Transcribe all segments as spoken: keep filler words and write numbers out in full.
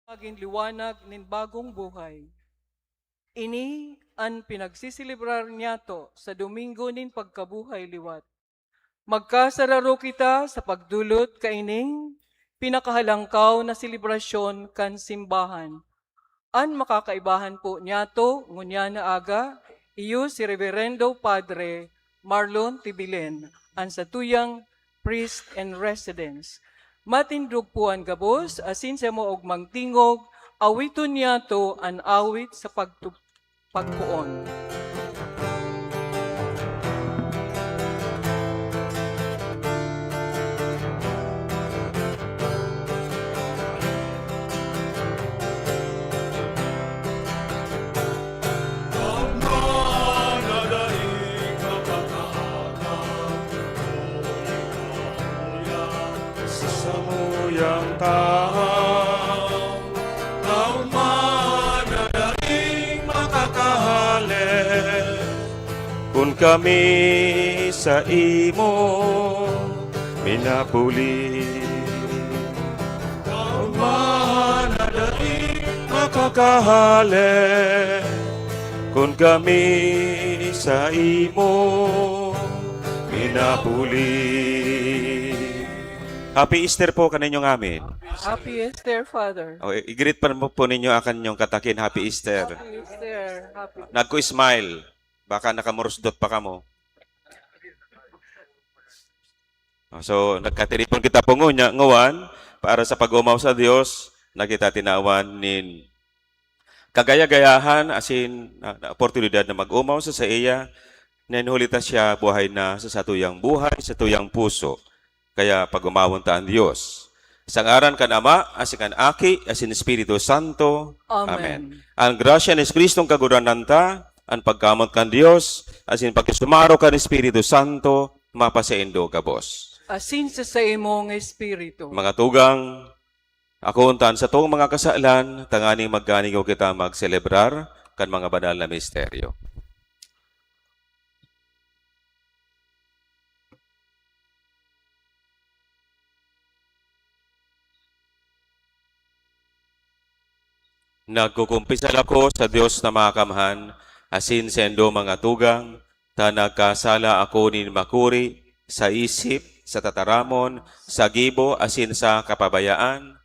magin liwanag nin bagong buhay. Ini an pinagseselebrar niyato sa Domingo nin Pagkabuhay liwat. Magkasararo kita sa pagdolot kaining pinakahalangkaw na selebrasyon kan simbahan. An makakaibahan po niyato ngunyan na aga, iyo si Reverendo Padre Marlon Tibilen, an satuyang priest in residence. Matindog po an gabos, asin sa maogmang tingog, awiton niyato an awit sa pagtu-, pagpoon. Sa samuyang tahaw, taon man na daing makakahale, kun kami saimo minapuli. Taon man na daing makakahale, kun kami saimo minapuli. Happy Easter po kaninyong amin. Happy Easter, Father. O, i-, i-greet pa po ninyo akan yung katakin, Happy Easter. Happy Easter. Happy Nagko-smile. Baka nakamurusdot pa kamo. O, so, nagkatiripon kita po ngunya, nguwan, para sa pag-omaw sa Dios, na kita tinawan nin kagaya-gayahan asin na, na oportunidad na mag-omaw sa saiya, na huli ta siya buhay na sa satuyang buhay, satuyang puso. Kaya pag-omawon ta an Dios. Sa ngaran kan Ama, asin kan Aki, asin Espiritu Santo. Amen. Amen. Ang grasya ni Jesu-Cristong Kagurangnan ta, ang pagkamoot kan Dios, asin pakisumaro kan Espiritu Santo, mapasaindo gabos. Asin sa saimong espiritu. Mga tugang, akoon ta an satong mga kasalan, tanganing magkanigo kita magselebrar kan mga banal na misteryo. Nagkukumpisal ako sa Dios na Makamhan, asin saindo, mga tugang, ta nagkasala ako nin makuri sa isip, sa tataramon, sa gibo, asin sa kapabayaan.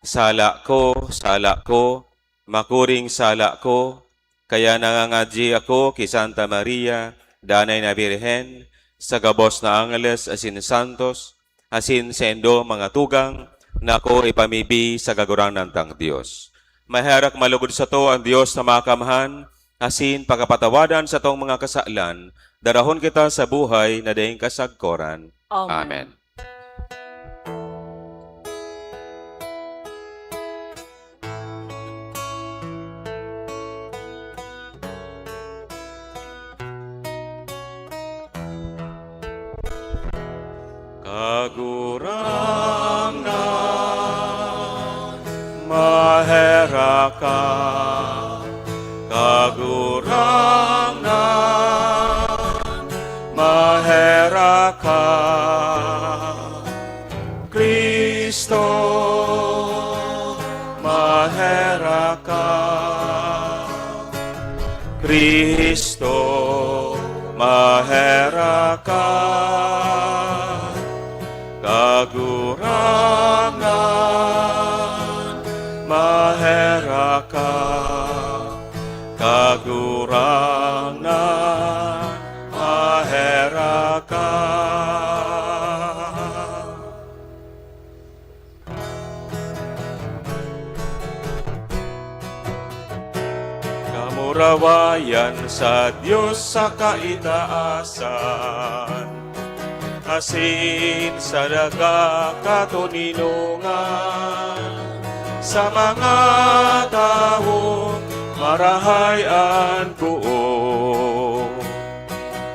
Sala ko, sala ko, makuring sala ko, kaya nangangadyi ako ki Santa Maria, Danay na Birhen, sa gabos na angheles asin santos, asin saindo, mga tugang, na ako ipamibi sa Kagurangnan tang Dios. Maherak malugod sato an Dios na Makamhan, asin pakapatawadan satong mga kasalan, darahon kita sa buhay na daing kasagkoran. Amen. Amen. Kagurangnan, maherak ka. Kagurangnan, maherak ka. Cristo, maherak ka. Cristo, maherak ka. Kagurangnan, maherak ka. Kagurangnan, maherak ka. Kamurawayan sa Dios sa kaitaasan, asin sa daga katoninongan, sa mga tawong marahay an poon.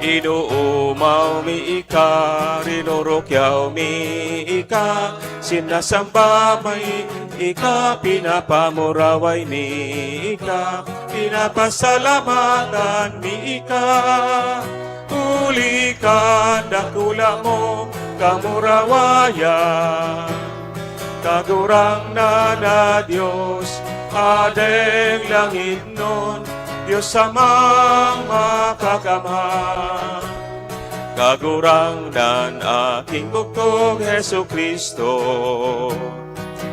Inoomaw mi ika, rinurukyaw mi ika, sinasamba mi ika, pinapamuraway mi ika, pinapasalamatan mi ika. Huli kan dakula mong kamurawayan, Kagurangnan na Dios, Hadeng langitnon, Dios Amang Makakamhan, Kagurangnan, aking bugtong Jesu-Cristo.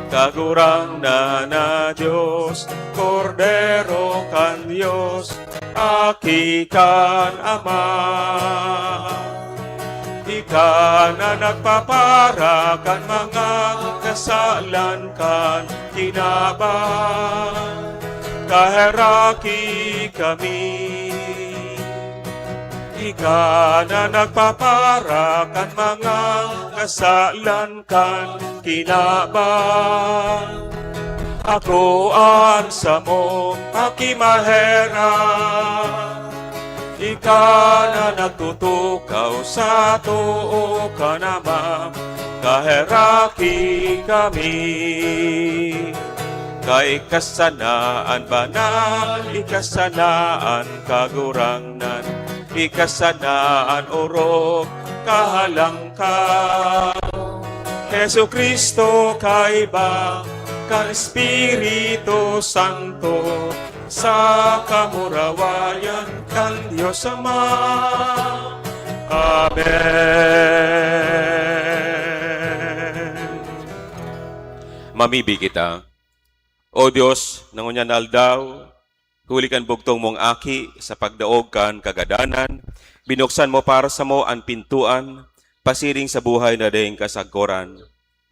Kagurangnan na Dios, Kordero kan Dios, Aki kan Ama. Ika na nagpapara kan mga kasalan kan kinaban, kaheraki kami. Ika na nagpapara kan mga kasalan kan kinaban. Ako an samong pakimaherak. Ika na nagtutukaw sa too ka namang kaheraki kami. Kay ika sana an banal, ika sana an kagurangnan, ika sana an orog kahalangkaw. Jesu-Cristo, kaiba kan Espiritu Santo, sa kamurawayan kan Dios Ama. Amen. Mamibi kita. O Dios, na ngunyan na aldaw, huli kan bugtong mong Aki, sa pagdaog kan kagadanan, binuksan mo para samo an pintoan pasiring sa buhay na daing kasagkoran.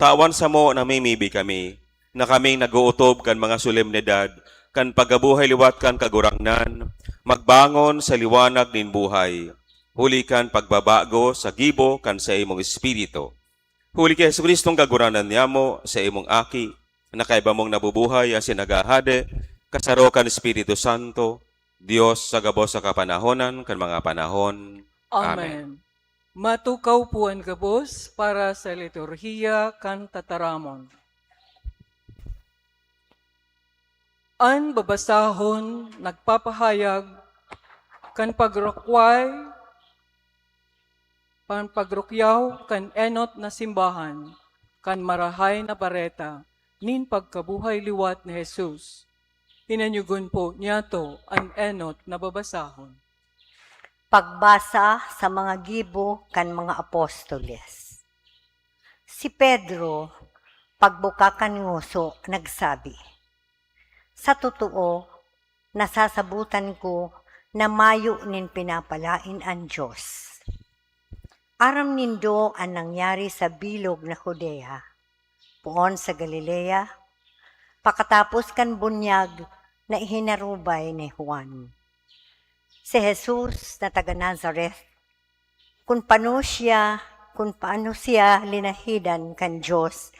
Tawan samo na mimibi kami, na kaming nag-ootob kan mga solemnidad kan pagkabuhay liwat kan Kagurangnan, magbangon sa liwanag nin buhay, huli kan pagbabago sa gibo kan saimong Espiritu. Huli ki Jesu-Cristong Kagurangnan niyamo, saimong Aki, na kaiba mong nabubuhay asin naghahade, kasaro kan Espiritu Santo, Dios sa gabos sa kapanahonan kan mga panahon. Amen. Amen. Matukaw po an gabos para sa liturhiya kan tataramon. An babasahon nagpapahayag kan pagrukway, kan pagrukyaw kan enot na simbahan kan Marahay na Bareta nin pagkabuhay liwat ni Jesus. Hinanyugon po niyato an enot na babasahon. Pagbasa sa mga gibo kan mga apostoles. Si Pedro, pagbuka kan ngoso, nagsabi, "Sa totoo, nasasabotan ko na mayo nin pinapalaen an Dios. Aram nindo an nangyari sa bilog na Judea, poon sa Galilea, pakatapos kan bunyag na ihinarubay ni Juan. Si Jesus na taga Nazareth, kun pano siya, kun paano siya linahidan kan Dios,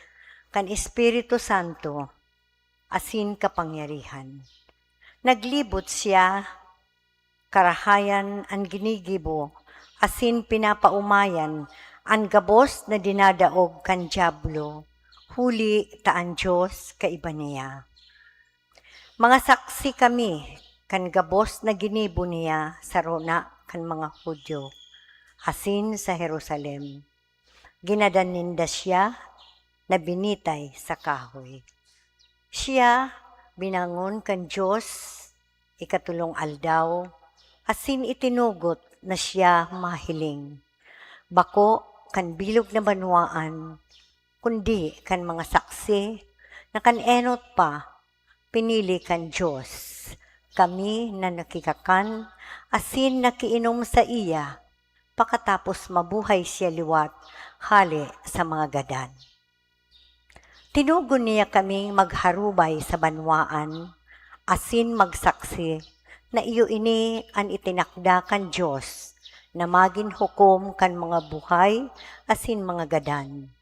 kan Espiritu Santo, asin kapangyarihan. Naglibot siya, karahayan an ginigibo, asin pinapaomayan an gabos na dinadaog kan Diablo, huli ta an Dios kaiba niya. Mga saksi kami kan gabos na ginibo niya sa rona kan mga Judio, asin sa Jerusalem. Ginadan ninda siya na binitay sa kahoy. Siya binangon kan Dios ikatolong aldaw, asin itinugot na siya mahiling, bako kan bilog na banwaan, kundi kan mga saksi na kan enot pa pinili kan Dios, kami na nakikakan asin nakiinom saiya, pakatapos mabuhay siya liwat hale sa mga gadan. Tinugon niya kaming magharubay sa banwaan asin magsaksi na iyo ini an itinakda kan Dios na magin hukom kan mga buhay asin mga gadan.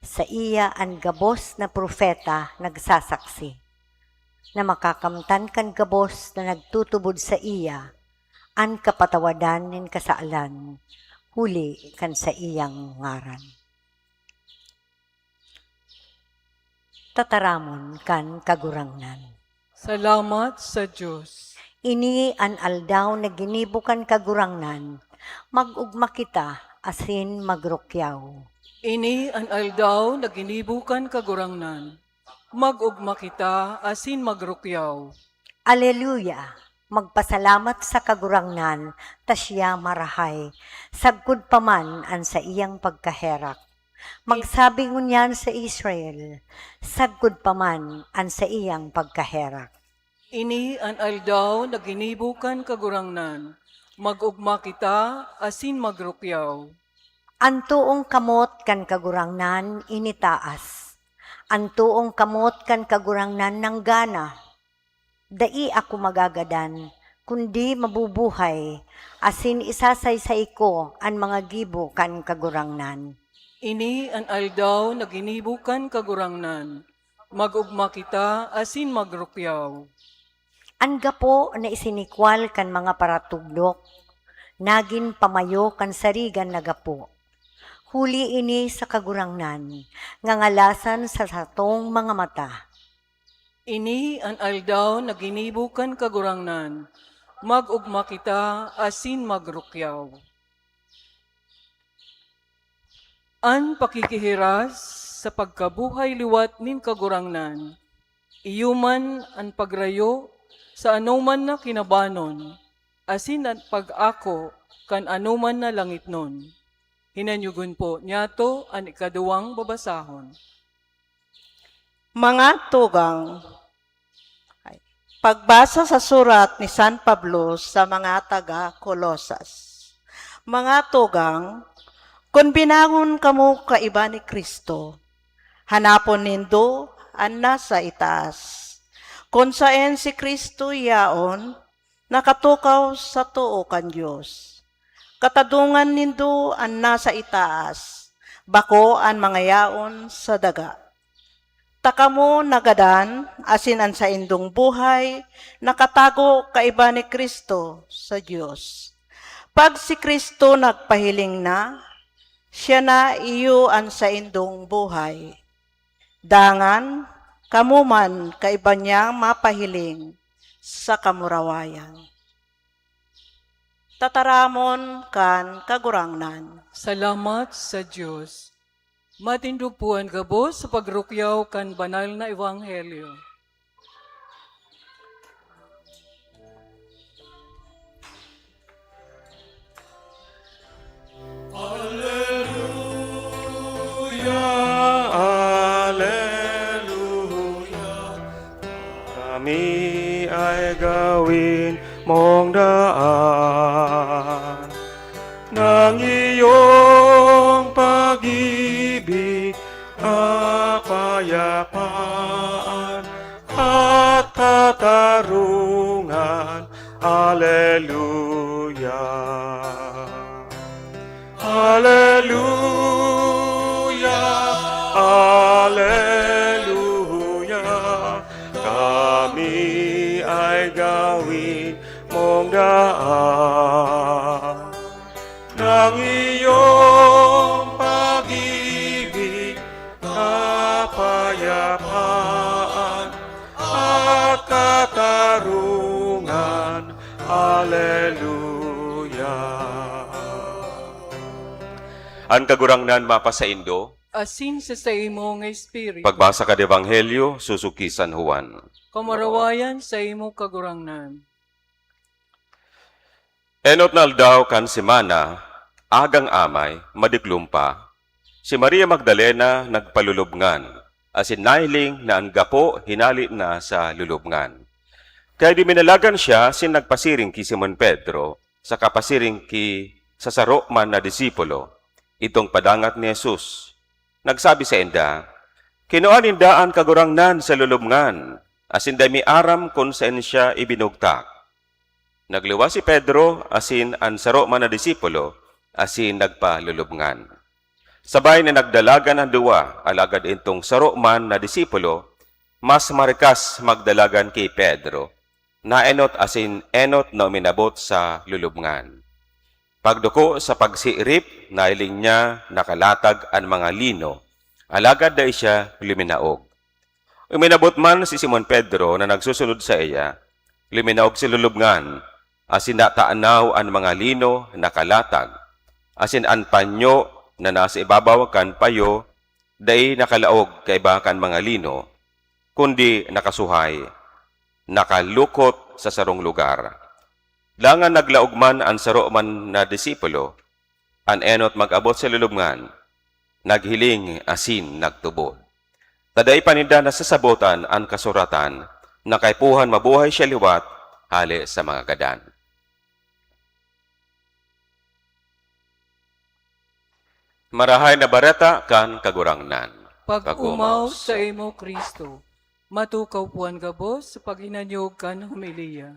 Saiya an gabos na propeta nagsasaksi na makakamtan kan gabos na nagtutubod saiya an kapatawadan nin kasalan huli kan saiyang ngaran." Tataramon kan Kagurangnan. Salamat sa Dios. Ini an aldaw na ginibo kan Kagurangnan. Mag-ugma kita asin magrukyaw. Ini an aldaw na ginibo kan Kagurangnan. Mag-ugma kita asin magrukyaw. Aleluya! Magpasalamat sa Kagurangnan, ta siya marahay, sagkod pa man an saiyang pagkaherak. Magsabi ngunyan sa Israel, sagkod pa man an saiyang pagkaherak. Ini an aldaw na ginibo kan Kagurangnan. Mag-ugma kita asin magrukyaw. An toong kamot kan Kagurangnan initaas. An toong kamot kan Kagurangnan nanggana. Dai ako magagadan, kundi mabubuhay, asin isasaysay ko an mga gibo kan Kagurangnan. Ini an aldaw na ginibo kan Kagurangnan. Mag-ugma kita asin magrukyaw. An gapo na isinikwal kan mga paratugdok, nagin pamayo kan sarigan na gapo. Huli ini sa Kagurangnan, ngangalasan sa satong mga mata. Ini an aldaw na ginibo kan Kagurangnan. Mag-ugma kita asin magrukyaw. An pakikihiras sa pagkabuhay liwat nin Kagurangnan, iyo man an pagrayo sa anoman na kinabanon, asin an pag-ako kan anoman na langitnon. Hinanyogon po niyato an ikaduwang babasahon. Mga tugang. Pagbasa sa surat ni San Pablo sa mga taga Colosas. Mga tugang, kun binangon kamo kaiba ni Cristo, hanapon nindo an nasa itaas, kun saen si Cristo yaon, nakatukaw sa too kan Dios. Katadongan nindo an nasa itaas, bako an mga yaon sa daga. Ta kamo nagadan, asin an saindong buhay nakatago kaiba ni Cristo sa Dios. Pag si Cristo nagpahiling na, siya na iyo an saindong buhay. Dangan, kamo man kaiba niyang mapahiling sa kamurawayan. Tataramon kan Kagurangnan. Salamat sa Dios. Matindog po an gabos sa pagrukyaw kan banal na ebanghelyo. Aleluya, aleluya. Kami ay gawin mong daan ng iyong pag-ibig, kapayapaan at katarungan. Aleluya. Aleluya, aleluya. Kami ay gawin mong daan ng iyong pag-ibig, kapayapaan at katarungan. Aleluya. An Kagurangnan mapasaindo. Asin sa saimong espiritu. Pagbasa kan Ebanghelyo susuki San Juan. Kamurawayan saimo, Kagurangnan. Enot na aldaw kan semana, agang amay, madiklom pa, si Maria Magdalena nagpalulubngan, asin nahiling na an gapo hinale na sa lulubngan. Kaya duminalagan siya asin nagpasiring ki Simon Pedro, saka pasiring ki sa saro man na disipulo, idtong padangat ni Jesus. Nagsabi sainda, "Kinua ninda an Kagurangnan sa lulubngan, asin dai mi aram kun saen siya ibinugtak." Nagluwas si Pedro asin an saro man na disipulo asin nagpalulubngan. Sabay na nagdalagan an duwa, alagad idtong saro man na disipulo, mas marikas magdalagan ki Pedro. Naenot asin enot na uminabot sa lulubngan. Pagduko sa pagsiirip, nahiling niya nakalatag an mga lino, alagad dai siya luminaog. Uminabot man si Simon Pedro na nagsusunod saiya, luminaog sa lulubngan, asin natanaw an mga lino nakalatag, asin an panyo na nasa ibabaw kan payo dai nakalaog kaiba kan mga lino. kundi nakasuhay, nakalukot sa sarong lugar. Dangan naglaog man an saro man na disipulo, an enot mag-abot sa lulubngan, naghiling asin nagtubod. Ta dai pa ninda nasasabotan an kasuratan na kaipuhan mabuhay siya liwat hale sa mga gadan. Marahay na Bareta kan Kagurangnan. Pag-omaw saimo, Cristo. Matukaw po an gabos sa paghinanyog kan homilya.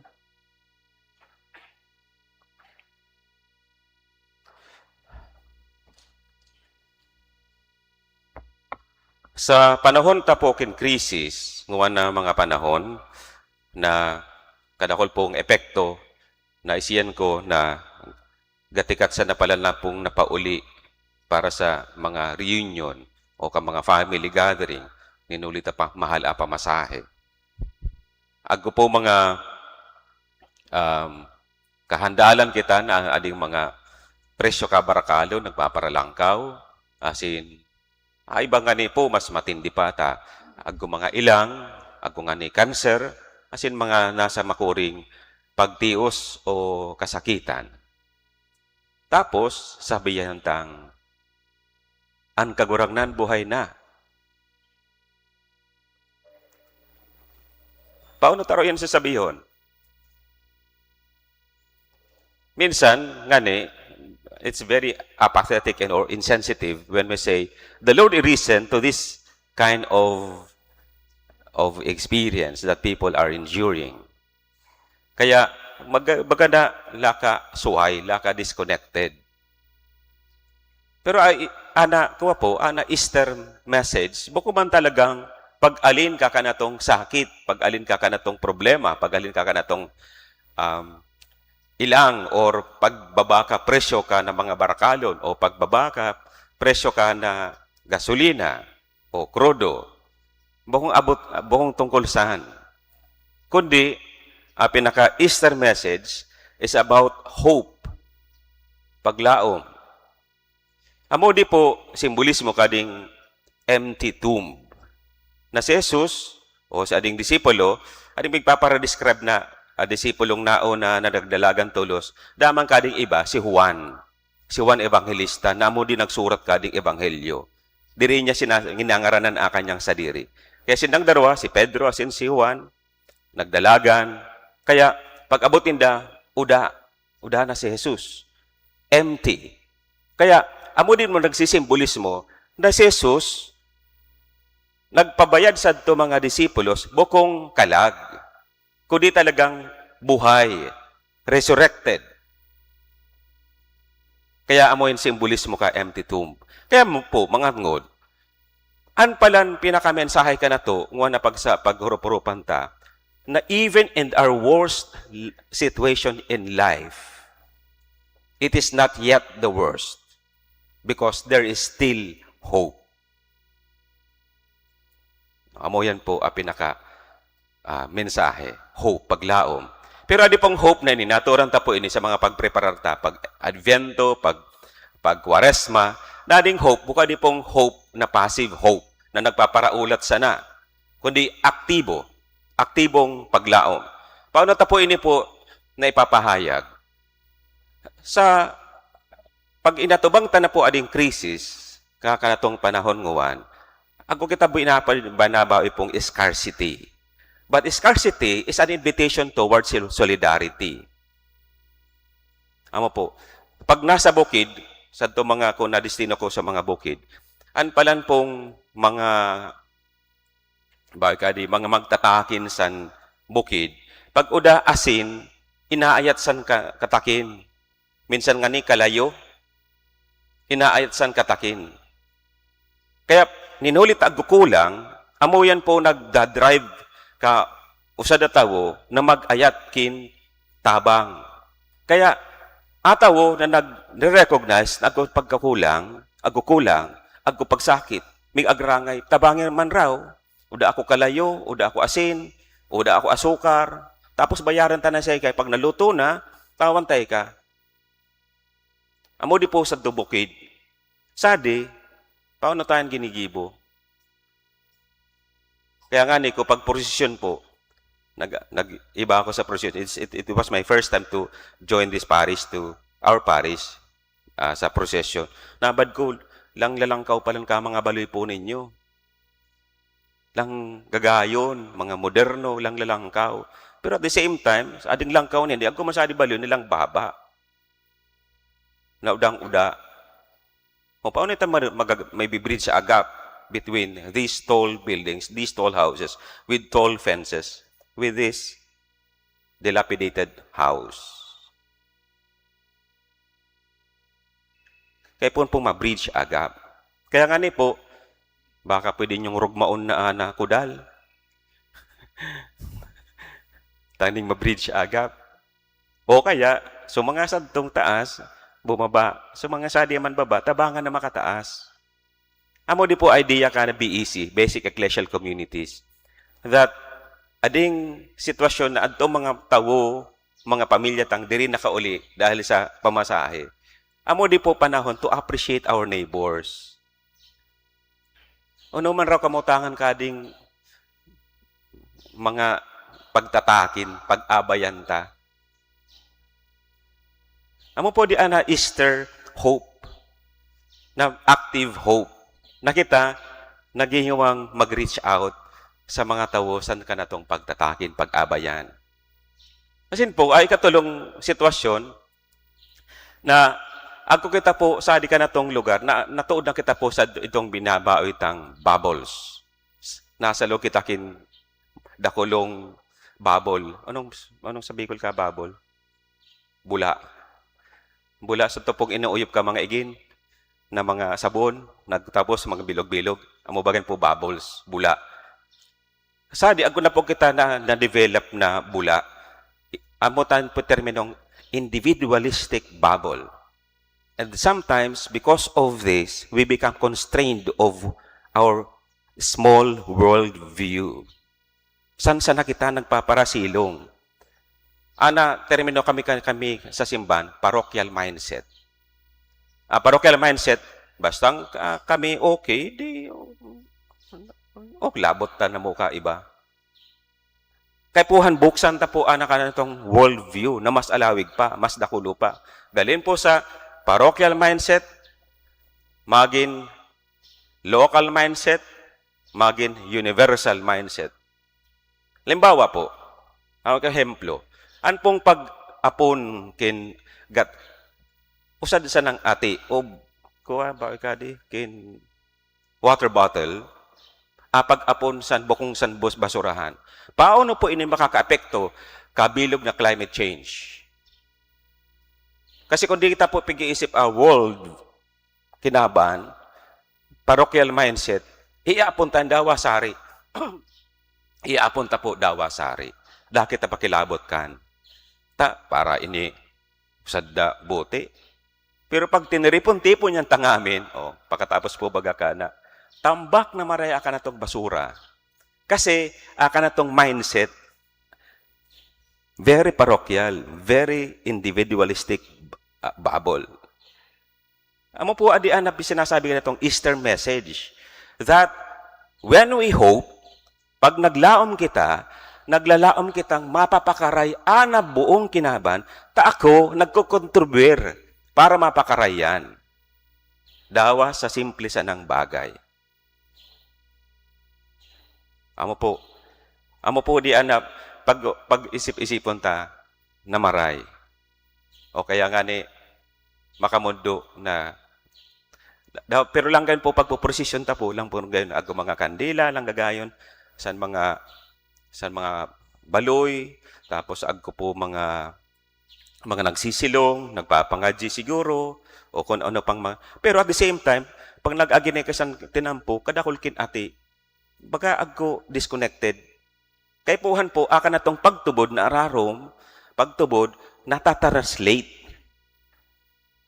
Sa panahon ta po kin krisis, nguan na mga panahon na kadakul pong epekto na isiyan ko na gatikat sa napala na pong napauli para sa mga reunion o ka mga family gathering, ninuli ta pa, mahal a pamasahe. Agko po mga, um, kahandalan kita na ading mga presyo ka barakalo, nagpaparalangkaw, asin, ah, iba ngani po, mas matindi pa ta. Agko mga ilang, agko ngani kanser, asin mga nasa makuring pagtios o kasakitan. Tapos, sabihan tang, "An Kagurangnan buhay na." Paano taro yan sasabihon? Minsan, ngani, it's very apathetic and or insensitive when we say, "The Lord is risen to this kind of, of experience that people are enduring." Kaya, mag-, baga na laka suhay, laka disconnected. Pero ay, ana, kuwa po, ana Easter message, bako man talagang pag-alin ka kanatong sakit, pag-alin ka kanatong problema, pag-alin ka kanatong, um, ilang or pagbaba ka presyo ka ng mga barakalon o pagbaba ka presyo ka na gasolina o krudo. Bakong abot, bakong tungkol saan. Kundi, ang pinaka-Easter message is about hope, paglaom. Amo di po, simbolismo kading empty tomb. Na si Jesus, o sa ading disipulo, ading magpaparadescribe na, a disipulong nauna na nagdalagan tolos, damang kading iba, si Juan. Si Juan Evangelista, na amo din nagsurat kading ebanghelyo. Diri niya sina-, ginangaranan a kanyang sadiri. Kaya sindang darwa, si Pedro asin si Juan, nagdalagan. Kaya, pag-abot ninda, uda, uda na si Jesus. Empty. Kaya, amo din mo nagsisimbolismo na si Jesus nagpabayad sadto mga disipulos, bukong kalag, kundi talagang buhay, resurrected. Kaya amo yung simbolismo ka empty tomb. Kaya mo po, mga ngod, an palan pinakamensahe ka na to, nguan na pagsa-, paghurup-hurupan ta, na even in our worst l-, situation in life, it is not yet the worst because there is still hope. Amo yan po ang pinaka, ah, mensahe, hope, paglaom. Pero adi pong hope na ini, naturan ta po ini sa mga pagpreparar ta, pag Adviento, pag, pag Kwaresma, na ading hope, bukadi pong hope na passive hope, na nagpaparaulat sana, kundi aktibo, aktibong paglaom. Paano ta po ini po na ipapahayag? Sa pag inatubang ta na po ading krisis, kakanatong panahon nguan, ako kita bu-, inapa-, banabawi pong scarcity. But scarcity is an invitation towards sol-, solidarity. Amo po, pag nasa bukid, sadto mga, kung nadestino ko sa mga bukid, an palan pong mga, bawi ka di, mga magtatakin san bukid, pag uda asin, inaayat san ka-, katakin. Minsan ngani kalayo, inaayat san katakin. Kaya, nin huli ta agkukulang, amo yan po nagda-drive ka usa da tawo na mag-ayat kin tabang. Kaya, a tawo na nag-recognize na agko pagkakulang, agko kulang, agko pagsakit, mig-agrangay, tabangi man raw, uda ako kalayo, uda ako asin, uda ako asukar, tapos bayaran ta na siya, kaya pag naluto na, tawan tayo ka. Amo di po sa bukid. Sadi, paano tayo ginigibo? Kaya nga ni ko, pag prosesyon po, nag, nag, iba ako sa prosesyon. It's, it, it was my first time to join this parish, to our parish, ah, sa prosesyon. Nabad ko, lang lalangkaw palan ka mga baloy po ninyo. Lang gagayon, mga moderno, lang lalangkaw. Pero at the same time, sa ading langkaw niya, di ako masadi baloy nilang baba. Na udang-uda. O, paano ito mag, mag, may bibridge sa agap between these tall buildings, these tall houses, with tall fences, with this dilapidated house? Kaya po pong ma-bridge agap. Kaya nga ni po, baka pwede niyong rugmaon na, ah, na kudal. Tanging ma-bridge agap. O kaya, so mga sadtong taas, bumaba. So mga sadi man baba, tabangan na makataas. Amo di po idea ka na B E C, Basic Ecclesial Communities, that ading sitwasyon na adto mga tawo, mga pamilya tang diri nakauli dahil sa pamasahe. Amo di po panahon to appreciate our neighbors. Ano man raw kamutangan kading mga pagtatakin, pag-abayan ta. Amo po di ana Easter hope, na active hope, na kita naghihiwang mag-reach out sa mga tawo san ka natong pagtatakin, pag-abayan. Asin po, ay katulong sitwasyon na agko kita po sa di ka natong lugar, na natuod na kita po sa itong binabaoy tang bubbles. Nasa loob kita kin dakulong bubble. Anong, anong sa Bicol ka, bubble? Bula. Bula sa tupog inuuyop ka mga igin na mga sabon, nagtapos mga bilog-bilog. Amo bagan po bubbles, bula. Sa di, agko na po kita na, na-develop na bula. Amo tan po terminong individualistic bubble. And sometimes, because of this, we become constrained of our small world view. San sana kita nagpaparasilong? Ana, termino kami, kami sa simbahan, parochial mindset. Ah, parochial mindset, basta ang, ah, kami okay, di, oh, labot ta na mo ka iba. Kaipuhan, buksan ta po, ana, kanatong world view na mas alawig pa, mas dakulo pa. Dalhin po sa parochial mindset, magin local mindset, magin universal mindset. Halimbawa po, ang ehemplo, an pong pag-apon kin gat-, usad sa nang ati, o kuha ba ka di, kin water bottle, ah, pag-apon san bukong san bus-, basurahan. Paano po ini makakaapekto kabilog na climate change? Kasi kung di kita po pag-iisip, ah, world kinaban, parochial mindset, iapon ta dawa sari. Iapon ta po dawa sari. Dahil kita pakilabot kan. Ta, para ini, sadda, buti. Pero pag tiniripon-tipon niyang tangamin, oh, pakatapos po baga ka na, tambak na maraya ka na tong basura. Kasi, aka na tong mindset, very parochial, very individualistic, ah, bubble. Amo po, adi an sinasabi na tong Easter message, that when we hope, pag naglaom kita, naglalaom kitang mapapakaray an buong kinaban, ta ako nagkokontribuir para mapakaray yan. Dawa sa simple sanang bagay. Amo po. Amo po di ana pag, pag-isip-isipon ta na maray. O kaya nga ni makamundo na daw, pero lang ganun po pagpoprosesyon ta po, lang po ganun, agko mga kandila, lang gagayon, san mga, san mga baloy, tapos agko po mga mga nagsisilong, nagpapangadyi siguro, o kung ano pang mga, pero at the same time, pag nag-agi na ka siyang tinampo, kadakul kin ati, baga agko disconnected. Kaipuhan po, aka na tong pagtubod na ararom, pagtubod, natatranslate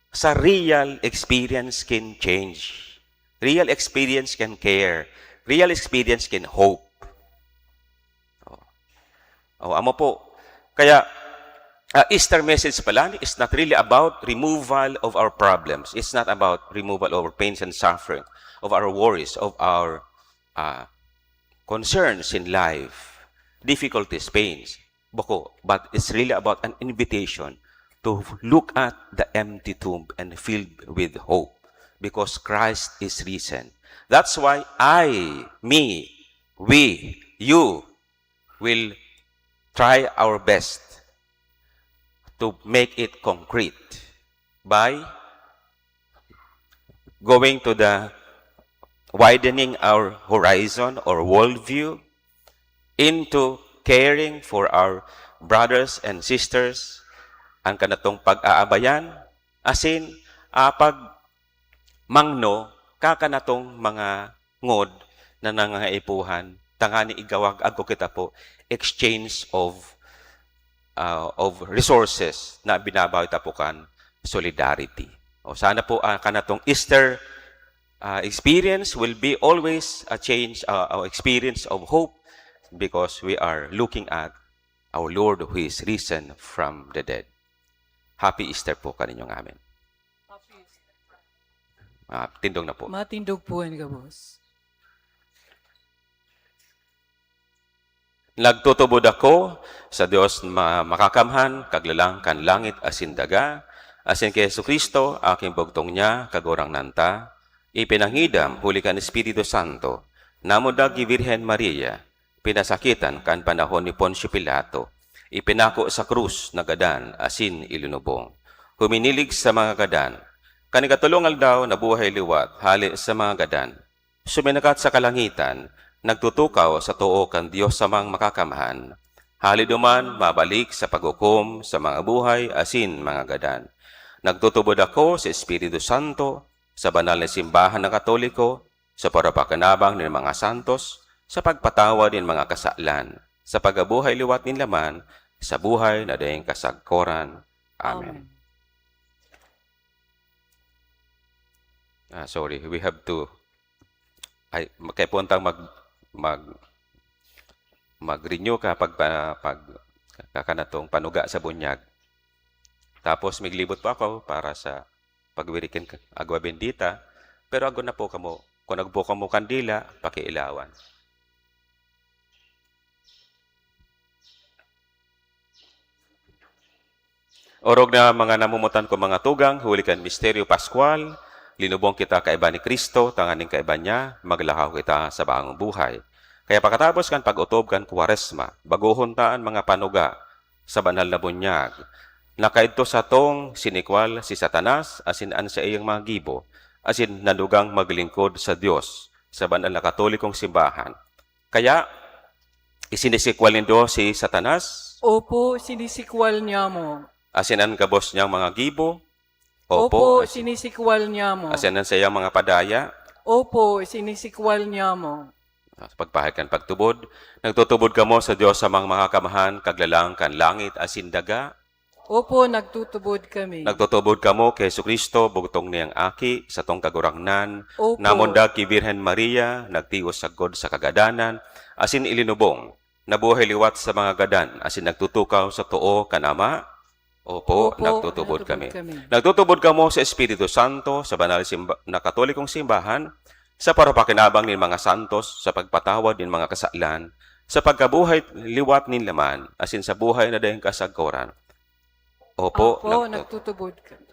sa real experience can change. Real experience can care. Real experience can hope. Oh. Oh, amo po. Kaya, ah, Easter message pala is not really about removal of our problems. It's not about removal of our pains and suffering, of our worries, of our, ah, concerns in life, difficulties, pains. Bako, but it's really about an invitation to look at the empty tomb and filled with hope because Christ is risen. That's why I, me, we, you will try our best to make it concrete by going to the widening our horizon or worldview into caring for our brothers and sisters, ang kanatong pag-aabayan, asin apag mangno kakanatong mga ngod na nangangaipuhan, tangani igawag ago kita po exchange of, ah, of resources na binabawi ta po kan solidarity. O sana po, ah, kanatong Easter, ah, experience will be always a change, ah, a experience of hope because we are looking at our Lord who is risen from the dead. Happy Easter po kaninyong amin. Ah, tindog na po. Matindog po yan, gabos. Nagtutubod ako sa Dios ma-, makakamhan, kaglalang kan langit asin daga, asin ki Jesu-Cristo, aking bugtong niya, Kagurangnan ta, ipinangidam huli kan Espiritu Santo, namundag ki Birhen Maria, pinasakitan kan panahon ni Poncio Pilato, ipinako sa krus, nagadan, asin ilinubong. Huminilig sa mga gadan. Kan ikatolong aldaw, nabuhay liwat, hale sa mga gadan. Suminakat sa kalangitan, nagtutukaw sa too kan Dios Amang Makakamhan. Hale duman, mabalik sa paghukom sa mga buhay asin mga gadan. Nagtutubod ako sa Espiritu Santo, sa banal na simbahan na Katoliko, sa parapakinabang nin mga santos, sa pagpatawad nin mga kasalan, sa pagkabuhay liwat nin laman, sa buhay na daing kasagkoran. Amen. Amen. Ah, sorry, we have to, ay, kaipuhan tang mag-, mag-, mag-renew ka pag, pa-, pag, kakanatong panuga sa bunyag. Tapos, miglibot po ako para sa pagwirikin ka, agwa bendita, pero agwa na po kamo, kung nagbuko mo kandila, pakiilawan. Orog na mga namomotan ko mga tugang, huli kan misteryo Pascual, linubong kita kaiba ni Cristo, tanganing kaiba niya, maglakaw kita sa bagong buhay. Kaya pakatapos kan pag-otob kan Kwaresma, bagohon ta an mga panuga sa banal na bunyag. Nakaidto satong sinikwal si Satanas asin an saiyang mga gibo, asin nanugang maglingkod sa Dios sa banal na Katolikong simbahan. Kaya, isinisikwal nindo si Satanas? Opo, sinisikwal niya mo. Asin an gabos niyang mga gibo? Opo, asin, sinisikwal niya mo. Asin an saiyang mga padaya? Opo, sinisikwal niya mo. Ah, sa pagpahayag kan pagtubod, nagtutubod kamo sa Dios Amang Makakamhan, Kaglalang kan langit asin daga? Opo, nagtutubod kami. Nagtutubod kamo ki Jesu-Cristo, bugtong niyang Aki, satong Kagurangnan, Opo. Namundag ki Birhen Maria, nagtios sagkod sa kagadanan, asin ilinubong, nabuhay liwat sa mga gadan, asin nagtutukaw sa too kan Ama? Opo, Opo, nagtutubod nagtutubod kami. kami. Nagtutubod kamo sa Espiritu Santo, sa banal simba-, na Katolikong simbahan, sa parapakinabang nin mga santos, sa pagpatawad nin mga kasalan, sa pagkabuhay liwat nin laman, asin sa buhay na daing kasagkoran. Opo, Opo, nagtut- nagtutubod kami.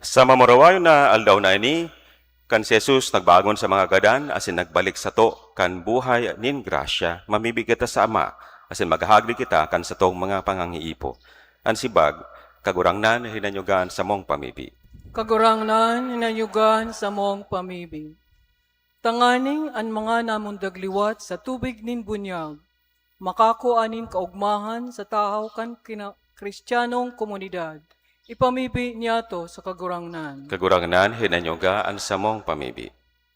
Sa mamurawayon na aldaw na ini, kan si Jesus nagbagon sa mga gadan asin nagbalik sato kan buhay nin grasya, mamibi kita sa Ama, asin maghahagdi kita kan satong mga pangangiipo. An sibag, Kagurangnan, hinanyuga an samong pamibi. Kagurangnan, hinanyuga an samong pamibi. Tanganing an mga namundag liwat sa tubig nin bunyag, makakua nin kaogmahan sa tahaw kan kina-, Kristiyanong komunidad, ipamibi niyato sa Kagurangnan. Kagurangnan, hinanyuga an samong pamibi.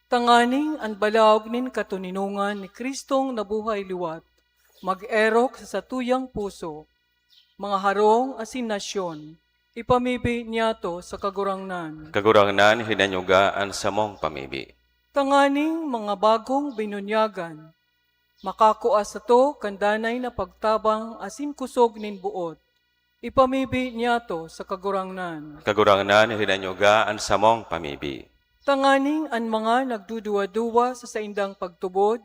Tanganing an balaog nin katoninongan ni Kristong nabuhay liwat, mag-erok sa satuyang puso, mga harong asin nasyon, ipamibi niyato sa Kagurangnan. Kagurangnan, hinanyuga an samong pamibi. Tanganing mga bagong binunyagan, makakua sato kan danay na pagtabang asin kusog nin boot, ipamibi niyato sa Kagurangnan. Kagurangnan, hinanyuga an samong pamibi. Tanganing an mga nagduduwa-duwa sa saindang pagtubod,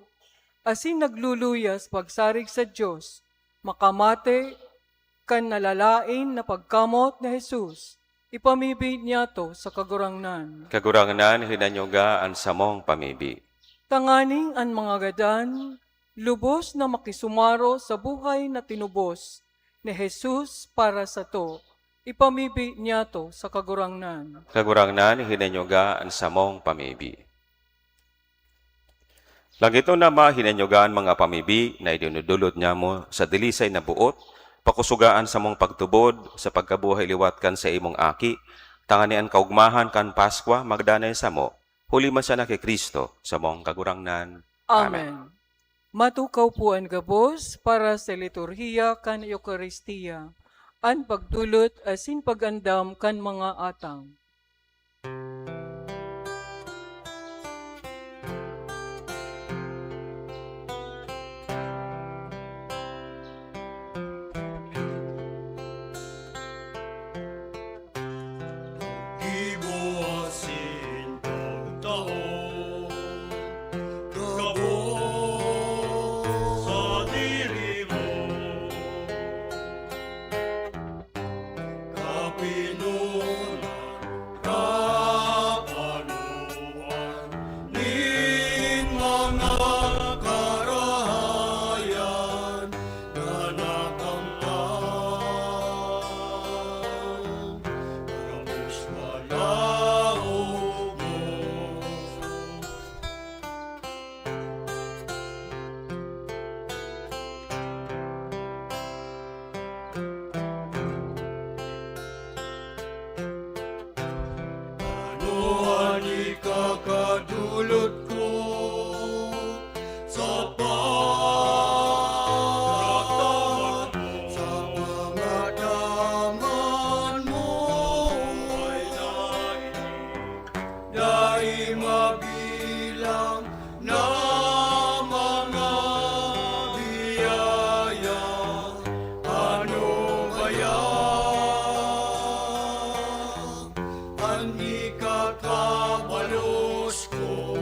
asin nagluluya sa pagsarig sa Dios, makamate kan nalalaen na pagkamot ni Jesus, ipamibi niyato sa Kagurangnan. Kagurangnan, hinanyuga an samong pamibi. Tanganing an mga gadan, lubos na makisumaro sa buhay na tinubos ni Jesus para sato, ipamibi niyato sa Kagurangnan. Kagurangnan, hinanyuga an samong pamibi. Langitnon na Ama, hinanyuga an mga pamibi na idinudulot niamo sa dilisay na boot, pakusoga an samong pagtubod sa pagkabuhay liwat kan saimong Aki, tanganing an kaogmahan kan Paskwa magdanay samo, huli man sana ki Cristo, samong Kagurangnan. Amen. Amen. Matukaw po an gabos para sa liturhiya kan Eukaristia, an pagdulot asin pag-andam kan mga atang. Gibo asin pagtao, gabos sadiri mo, kapinonan, kapanoan nin mga karahayan na nakamtan. Gabos balaog mo. Ano an ikakadulot ko sa pagtamat mo? Sa pagtamat mo. Dai mabilang na mga biyaya. Ano kaya an ikakabalos ko?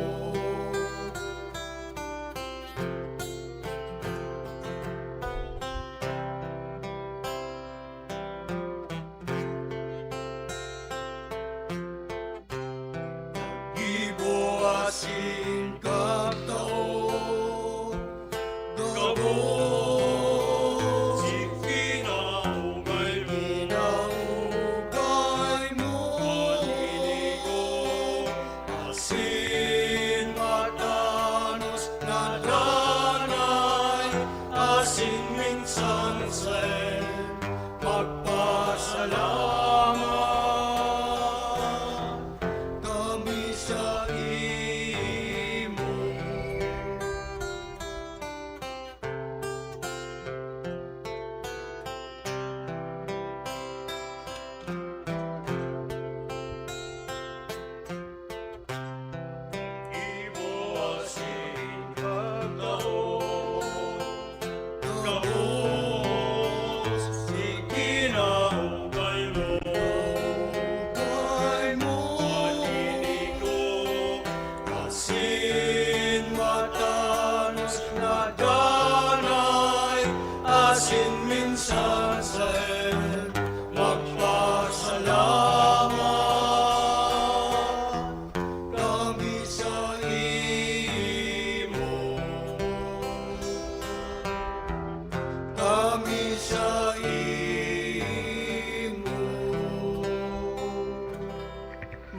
Gibo asin pagtao, gabos, kinaugay mo, kinaugay mo, paninigo, asin matanos na danay, asin minsan sa pagpasalamat kami saimo.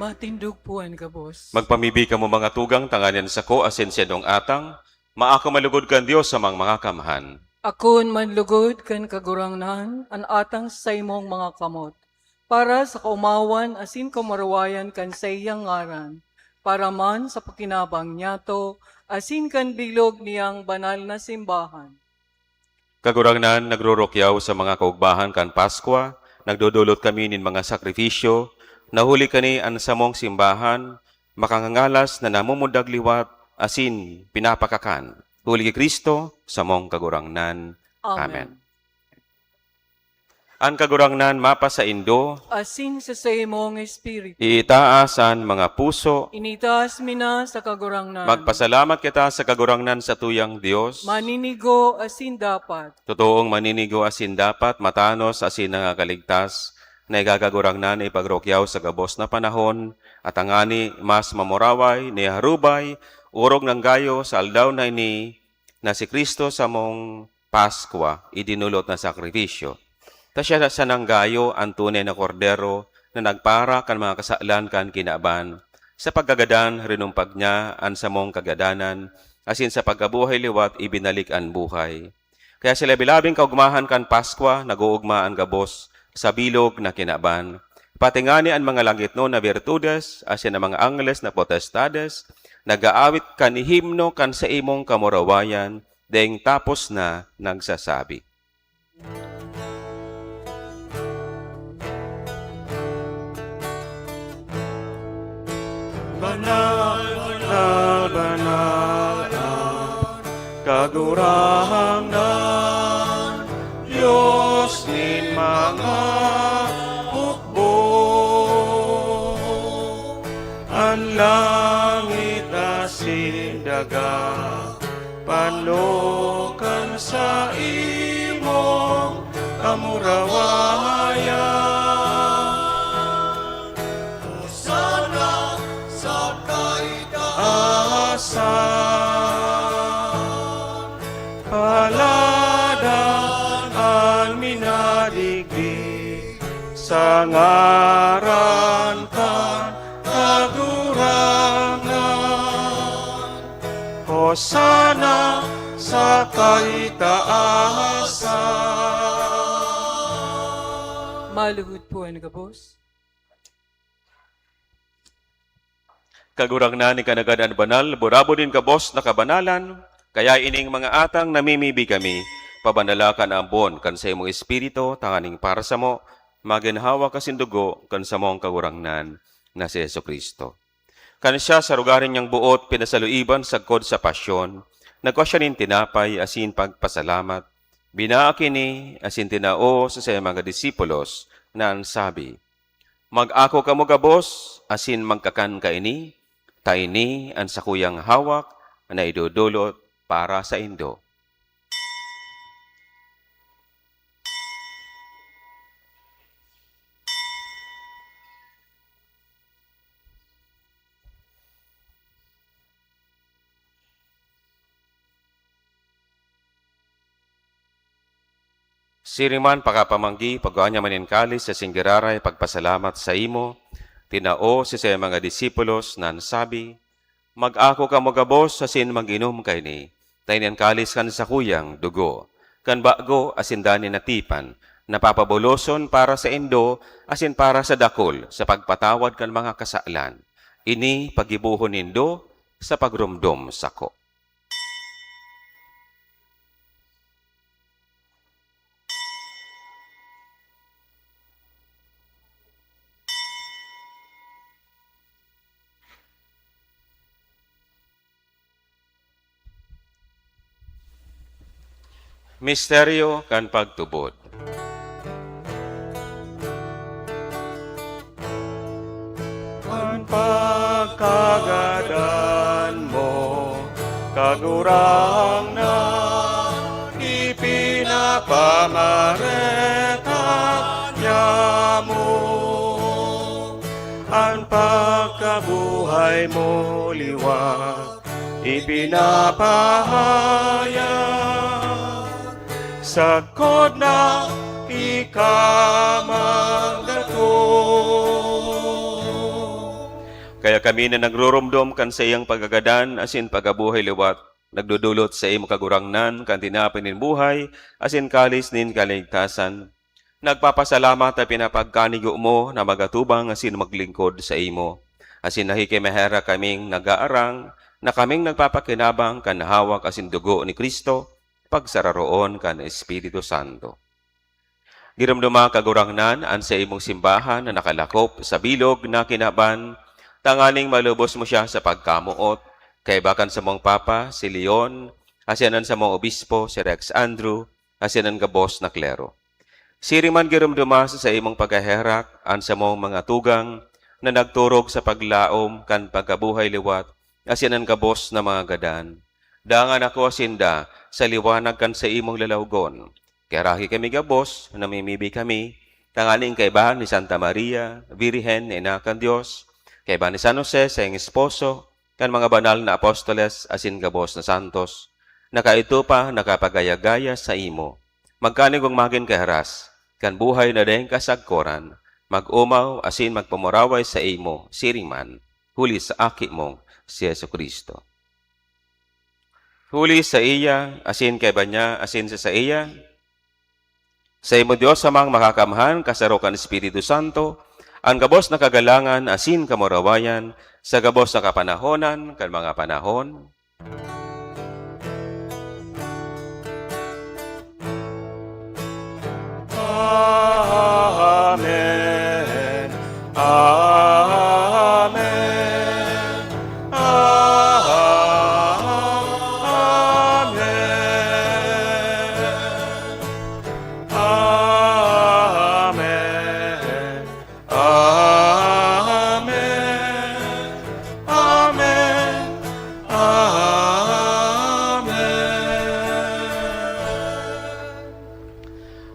Matindog po an gabos. Magpamibi kamo, mga tugang, tanganing an sako asin saindong atang maako man lugod kan Dios samang Makakamhan. Akoon man lugod kan Kagurangnan an atang sa saimong mga kamot, para sa kaomawan asin kamurawayan kan saiyang ngaran, para man sa pakinabang niyato asin kan bilog niyang banal na simbahan. Kagurangnan, nagrurukyaw sa mga kaugbahan kan Paskwa, nagdodolot kami nin mga sakrifisyo, na huli kani an samong simbahan makangangalas na namumundag liwat asin pinapakakan. Huli ki Cristo, samong Kagurangnan. Amen. Amen. An Kagurangnan mapasaindo. Asin sa saimong espiritu. Iitaas an mga puso. Initaas mi na sa Kagurangnan. Magpasalamat kita sa Kagurangnan, satuyang Dios. Maninigo asin dapat. Totoong maninigo asin dapat, matanos asin nangakaligtas, na ika, Kagurangnan, ipagrukyaw sa gabos na panahon, at tangani mas mamuraway, niharubay, orog nang gayo sa aldaw na ini, na si Cristo samong Paskwa, idinolot na sakrifisyo. Ta siya sanang gayo an tunay na Kordero na nagpara kan mga kasalan kan kinaban. Sa pagkagadan, rinumpag niya an samong kagadanan, asin sa pagkabuhay liwat, ibinalik an buhay. Kaya sa labi-labing kaugmahan kan Paskwa, nag-oogma an gabos sa bilog na kinaban. Pati ngani an mga langitnon na birtudes, asin an mga angles na potestades, nag-aawit kan himno kan saimong kamurawayan, deng tapos na nagsasabi. Banal, banal, banal an Kagurangnan, Dios nin mga hukbo. An langit asin daga panokan sa imong kamurawayan. Hosana sa kaitaasan. Paladan an minadigdi sa ngaran kan Kagurangnan. Hosana sa kaitaasan. Maluhod po an gabos. Kagurangnan, ika nanggad an banal, burabod nin gabos na kabanalan, kaya ining mga atang namimibi kami, pabanala kan ambon kan saimong Espiritu, tanganing para samo, magin hawak asin dugo kan samong Kagurangnan na si Jesu-Cristo. Kan siya sa rogaring niyang boot pinasaluiban sagkod sa pasyon, nagkua siya nin tinapay asin pagpasalamat, binaak ini asin tinao sa saiyang mga disipulos na an sabi, "Mag-ako kamo gabos asin magkakan kaini, ta ini an sakuyang hawak na idodolot para saindo." Siring man, pakapamanggi, pagkua niya man nin kalis asin giraray pagpasalamat saimo, tinao sa saiyang mga disipulos na an sabi, "Mag-ako kamo gabos asin mag-inom kaini, ta ini an kalis kan sakuyang dugo, kan bago asin danay na tipan, na papabuloson para saindo asin para sa dakul sa pagpatawad kan mga kasalan. Ini paggibohon nindo sa pagromdom sako." Misteryo kan pagtubod. An pagkagadan mo, Kagurangnan, ipinapamareta niamo. An pagkabuhay mo liwat ipinapahayag, sagkod na ika magdatong. Kaya kami na nagrurumdom kan saiyang pagkagadan asin pagkabuhay liwat, nagdodolot sa imo, Kagurangnan, kan tinapay nin buhay asin kalis nin kaligtasan. Nagpapasalamat ta pinapagkanigo mo na magatubang asin maglingkod sa imo. Asin nakikimaherak kaming nag-aarang na kaming nagpapakinabang kan hawak asin dugo ni Cristo, pagsararoon kan Espiritu Santo. Giromdoma, Kagurangnan, an saimong simbahan na nakalakop sa bilog na kinaban, tanganing malubos mo siya sa pagkamoot, kaiba kan samong Papa, si Leon, asin an samong Obispo, si Rex Andrew, asin an gabos na klero. Siring man, giromdoma sa saimong pagkaherak an samong mga tugang na nagturog sa paglaom kan pagkabuhay liwat, asin an gabos na mga gadan. Dangan ako sinda sa liwanag kan saimong lalawgon. Kaya rahi kami gabos, namimibi kami, tanganing kaiba ni Santa Maria, Birhen na ina kan Dios, kaiba ni San Jose, saiyang esposo, kan mga banal na apostoles asin gabos na santos, na kaidto pa nakapagaya-gaya saimo. Magkanigong magin kahiras, kan buhay na daing kasagkoran, mag-omaw asin magpamuraway saimo, siring man, huli sa Aki mong si Jesu-Cristo. Huli saiya, asin kaiba niya, asin sa saiya, saimo, Dios Amang Makakamhan, kasaro kan Espiritu Santo, an gabos na kagalangan asin kamurawayan, sa gabos na kapanahonan kan mga panahon. Amen. Amen. Amen. Amen. Amen. Amen.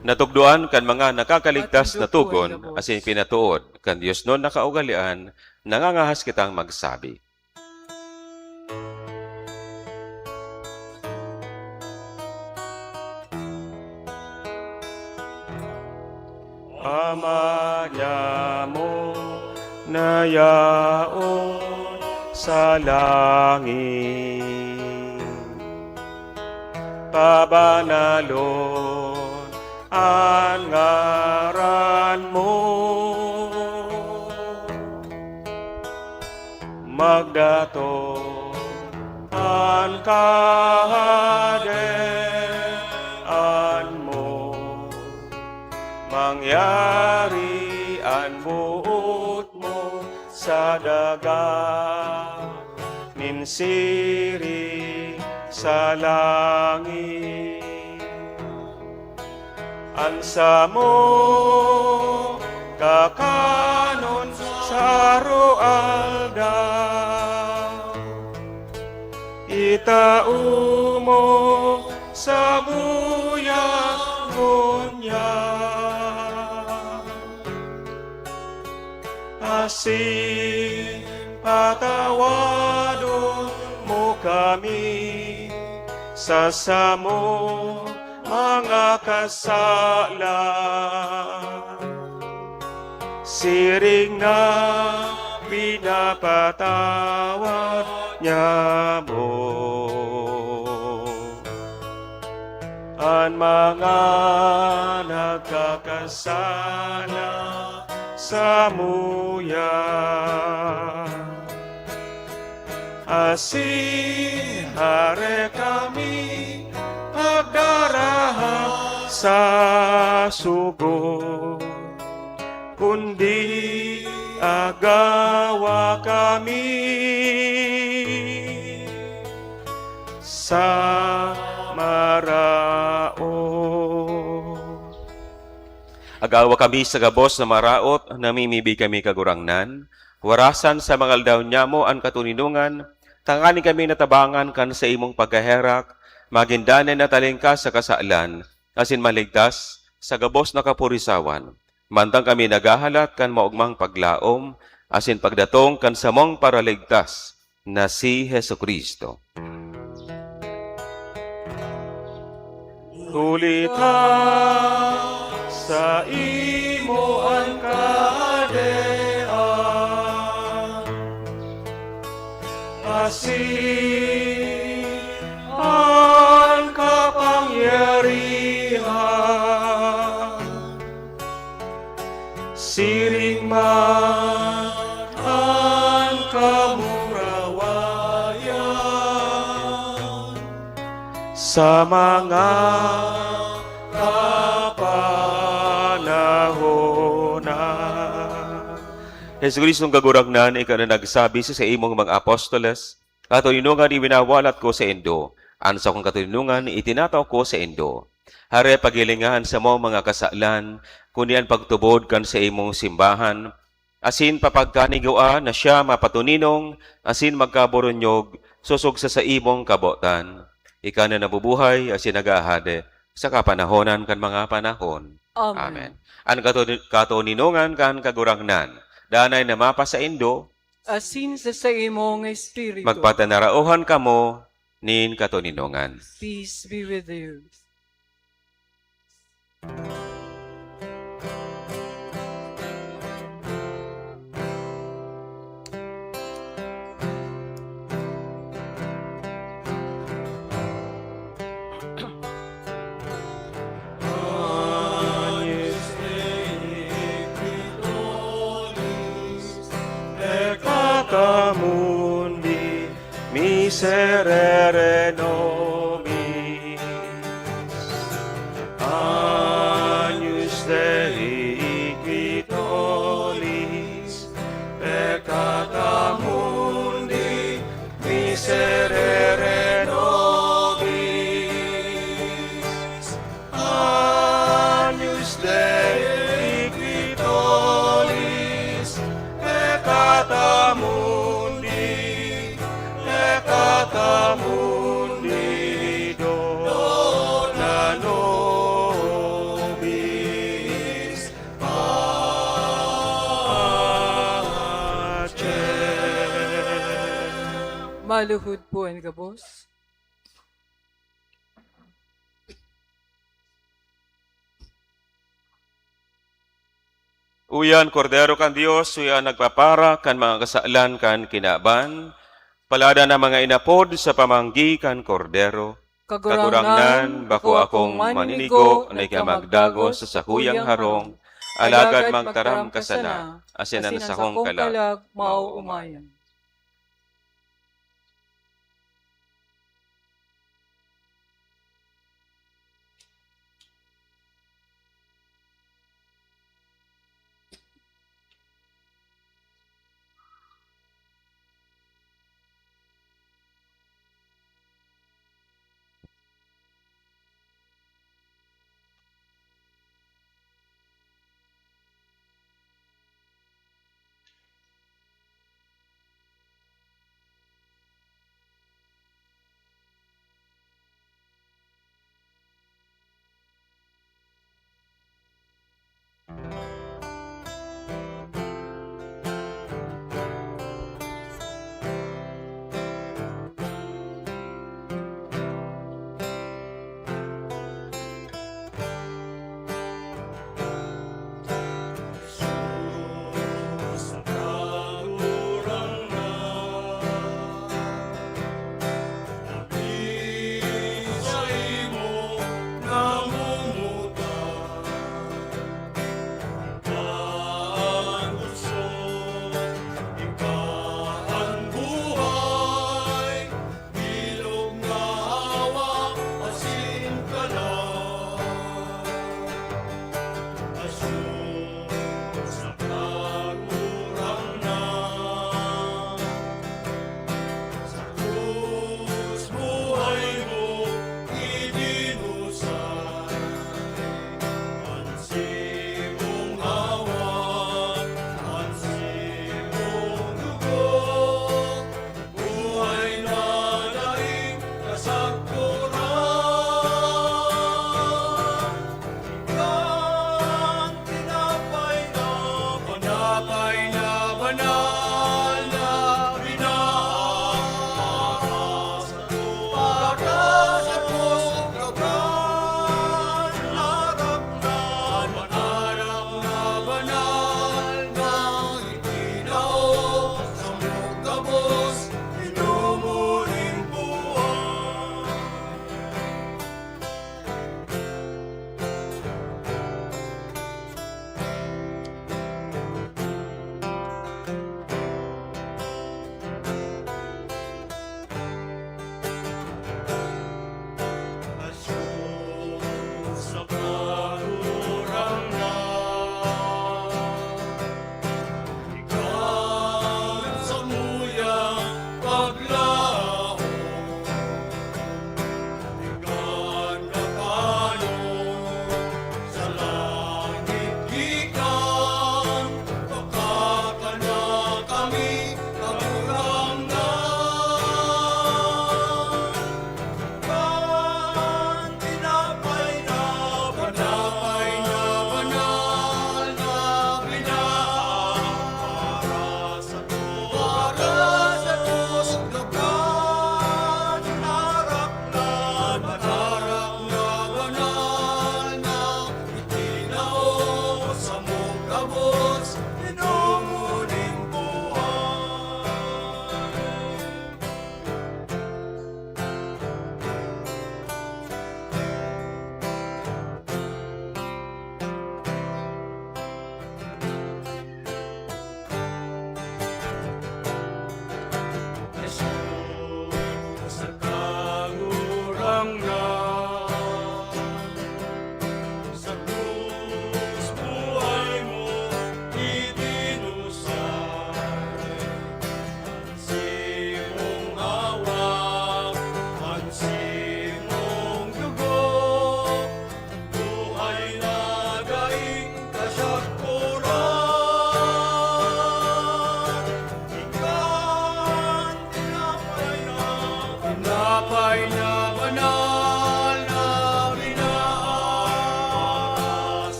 Natugdoan kan mga nakakaligtas na tugon asin pinatood kan diosnon na kaugalean, nangangahas kitang magsabi. Ama niamo na yaon sa langit, pabanalon an ngaran mo. Magdatong an Kahadean mo, mangyari an boot mo sa daga nin siring sa langit. An samong kakanon sa aroaldaw, itao mo samuya ngunyan. Asin patawadon mo kami sa samong mga kasalan, siring na pinapatawad niamo an mga nagkakasala samuya. Asin hare kami pagdaraha sa sugo, kundi agawa kami sa maraot. Agawa kami sa gabos na maraot, namimibi kami, Kagurangnan, warasan sa mga aldaw nyamo an katoninongan, tanganing kami natabangan kan saimong pagkaherak, magin danay na talingkas sa kasalan, asin maligtas sa gabos na kapurisawan. Mantang kami naghahalat kan maogmang paglaom asin pagdatong kan samong Paraligtas, na si Jesu-Cristo. Huli ta saimo an Kahadean, man an kamurawayan sa mga kapanahonan. Jesu-Cristong Kagurangnan, ika na nagsabi sa saimong mga apostoles, "Katoninongan iwinawalat ko saindo, an sakong katoninongan itinataw ko saindo." Hare, paghilinga an samong mga kasalan, kundi an pagtubod kan saimong simbahan, asin papagkanigua na siya mapatoninong asin magkaboronyog sosog sa saimong kabotan. Ika na nabubuhay asin naghahade sa kapanahonan kan mga panahon. Amen. Amen. An kato-, katoninongan kan Kagurangnan, danay na mapasaindo. Asin sa saimong espiritu. Magpatanaraohan kamo nin katoninongan. Peace be with you. Peccata mundi, miserere nobis. Agnus Dei, qui tollis peccata mundi, miserere nobis. Agnus Dei, qui tollis peccata mundi, peccata mundi, dona nobis pace. Maluhod po an gabos. Uya an Kordero kan Dios, uya an nagpapara kan mga kasalan kan kinaban. Palada na mga inapod sa pamanggi kan Kordero. Kagurangnan, bako akong maninigo na ika magdagos sa sakuyang harong, alagad magtaram ka sana, asin an sakong kalag maoomayan. Bilog na hawak asin kalag, asin sa Kagurangnan. Sa krus buhay mo idinusay, an simong hawak, an simong dugo. Buhay na daing kasagkoran. Ika an tinapay na banal, tinapay na banal na binaas. Para sa pagkakan, harap na banal, harap na banal na itinaw sa gabos, inumo nin buhay.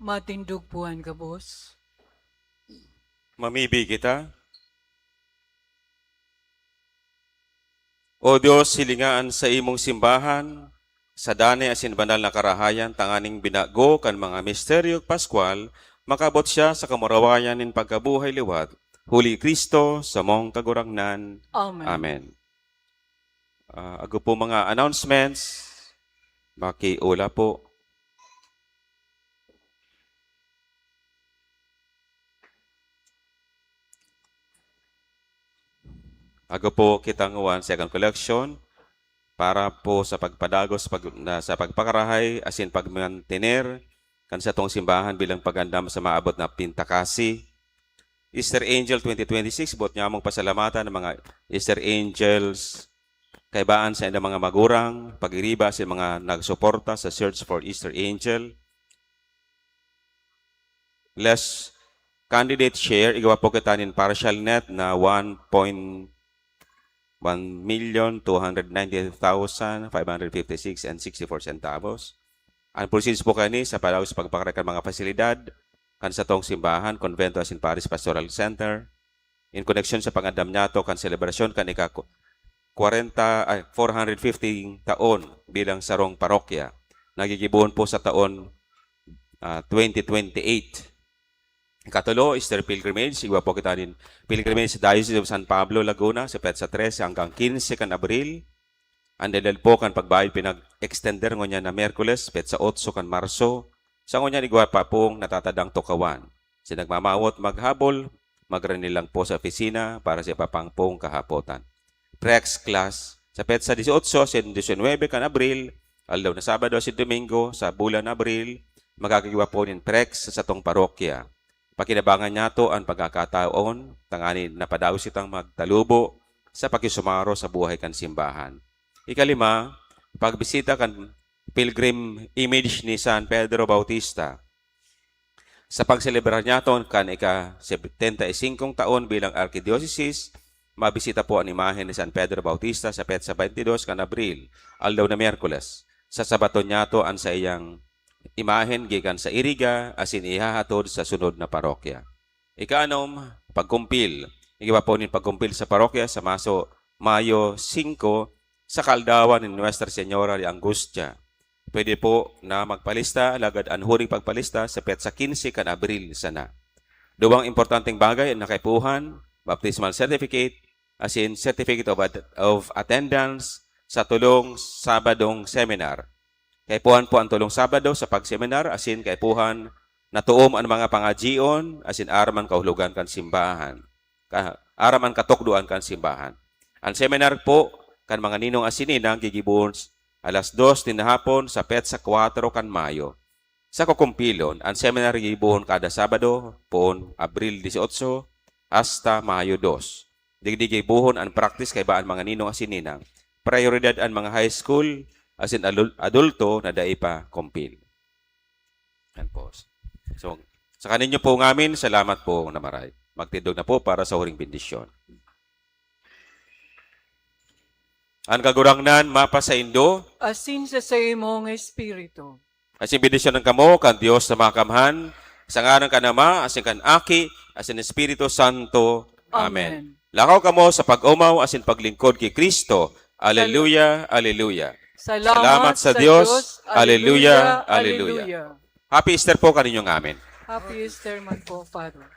Matindog po an gabos. Mamibi kita. O Dios, hilinga an saimong simbahan sa danay asin banal na karahayan, tanganing binago kan mga misteryo paskwal, makabot siya sa kamurawayan nin pagkabuhay liwat. Huli Cristo, samong Kagurangnan. Amen. Amen. Ah, ago po mga announcements, makiula po. Ago po kitang one second collection para po sa pagpadagos pag, na, sa pagpakarahay asin pagmantener kan satong simbahan bilang pag-andam sa maabot na Pintakasi. Easter Angel twenty twenty-six, boot niya mong pasalamatan ang mga Easter Angels, kaibaan sa indang mga magurang, pag-iriba sa mga nagsuporta sa Search for Easter Angel. Less candidate share, igwa po kita nin partial net na one point one million two hundred ninety thousand five hundred fifty-six and sixty-four centavos. Ang proceeds po kani sa palaw sa pagpakaray kan mga pasilidad kan satong simbahan, konbento asin Parish Pastoral Center, in koneksyon sa pangandam niyato kan selebrasyon kan ika kwarenta, ay, four hundred fifty taon bilang sarong parokya, na gigibohon po sa taon, ah, twenty twenty-eight. Ikatulo, Easter Pilgrimage. Igwa po kita nin pilgrimage sa Diocese of San Pablo, Laguna, sa petsa trese hanggang kinse kan Abril. An edad po kan pagbayad pinag-extender ngunyan na Miyerkules, petsa otso kan Marso, sa ngunyan igwa pa pong natatadang tukawan. Sa nagmamawot maghabol, magrani lang po sa opisina para sa iba pang pong kahapotan. Prex class, sa petsa dieciocho asin diecinuebe kan Abril, aldaw na Sabado asin Domingo sa bulan na Abril, magkakigwa po nin prex sa satong parokya. Pakinabangan niyato an pagkakataon, tanganing napadaos kitang magtalubo sa pakisumaro sa buhay kan simbahan. Ikalima, pagbisita kan pilgrim image ni San Pedro Bautista. Sa pagselebrar niyato kan ika-setenta y singkong taon bilang arkidiosesis, mabisita po an imahen ni San Pedro Bautista sa petsa twenty-dos kan Abril, aldaw na Miyerkules. Sasabaton niyato an saiyang imahen gikan sa Iriga asin ihahatod sa sunod na parokya. Ikaanom, pagkumpil. Igwa po nin pagkumpil sa parokya sa Maso, Mayo singko, sa kaaldawan ni Nuestra Señora de Angustia. Pwede po na magpalista, alagad an huring pagpalista sa petsa kinse kan Abril sana. Duwang importanteng bagay na kaipuhan, baptismal certificate, asin certificate of at-, of attendance sa tulong Sabadong seminar. Kaipuhan po an tulong Sabado sa pagseminar, asin kaipuhan na toom an mga pangadyion, asin aram an kahulogan kan simbahan. Ka-, aram an katukdoan kan simbahan. An seminar po kan mga ninong asin ninang gigibohon s-, alas dos nin hapon sa petsa kwatro kan Mayo. Sa kukumpilon, an seminar gigibohon kada Sabado, poon Abril dieciocho hasta Mayo dos. Digdi gigibohon an practice kaiba an mga ninong asin ninang. Prayoridad an mga high school asin adul-, adulto na dai pa kumpil. Yan po. So, sa kaninyo po ngamin, salamat po na maray. Magtindog na po para sa huring bendisyon. An Kagurangnan mapasaindo. Asin sa saimong espiritu. Asin bendisyonan kamo kan Dios na Makamhan, sa ngaran kan Ama, asin kan Aki, asin Espiritu Santo. Amen. Amen. Lakaw kamo sa pag-omaw asin paglingkod ki Cristo. Aleluya, aleluya. Salamat sa Dios. Aleluya, aleluya. Happy Easter po kaninyo ngamin. Happy Easter man po, Father.